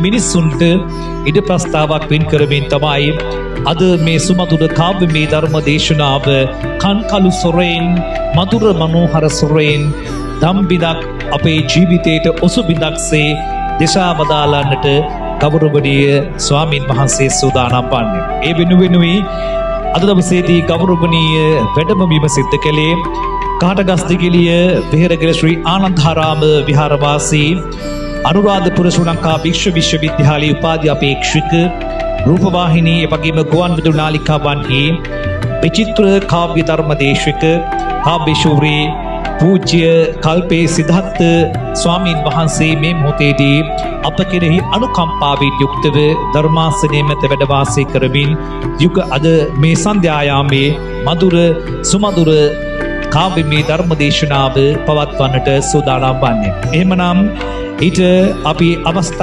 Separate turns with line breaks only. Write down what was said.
මිනිස්සුන්ට ඉඩ ප්‍රස්තාවක් වෙන් කරමින් තමයි අද මේ සුමధుර කාව්‍යමය ධර්ම දේශනාව කන්කලු සොරෙන් මధుර මනෝහර සොරෙන් දම් බිඳක් අපේ ජීවිතයට ඔසු බිඳක්සේ දෙසා වදාලන්නට ගෞරවනීය ස්වාමින් වහන්සේ සූදානම් වන්නේ. ඒ වෙනුවෙනුයි අද දවසේදී ගෞරවනීය වැඩමවීම සිද්ධ කළේ කාටගස්දිගිලිය වෙහෙරගල ශ්‍රී ආනන්දාරාම විහාරවාසී අනුරාධපුර ශ්‍රී ලංකා භික්ෂු විශ්වවිද්‍යාලයේ උපාධි අපේක්ෂක රූපවාහිනී එවැගේම ගුවන් විදුලි නාලිකාවන්හි විචිත්‍ර කාව්‍ය ධර්ම දේශක කාව්‍ය ශූරී පූජ්‍ය කල්පේ සිද්ධාර්ථ ස්වාමීන් වහන්සේ මේ මොහොතේදී අප කෙරෙහි අනුකම්පාවෙන් යුක්තව ධර්මාසනය මත වැඩ වාසය කරමින් යුග අද මේ සන්ධ්‍යා යාමේ මధుර සුමధుර කාව්‍යමය ධර්ම දේශනාව පවත්වන්නට සූදානම් වන්නේ. එහෙමනම් ඊට අපි අවස්ථාව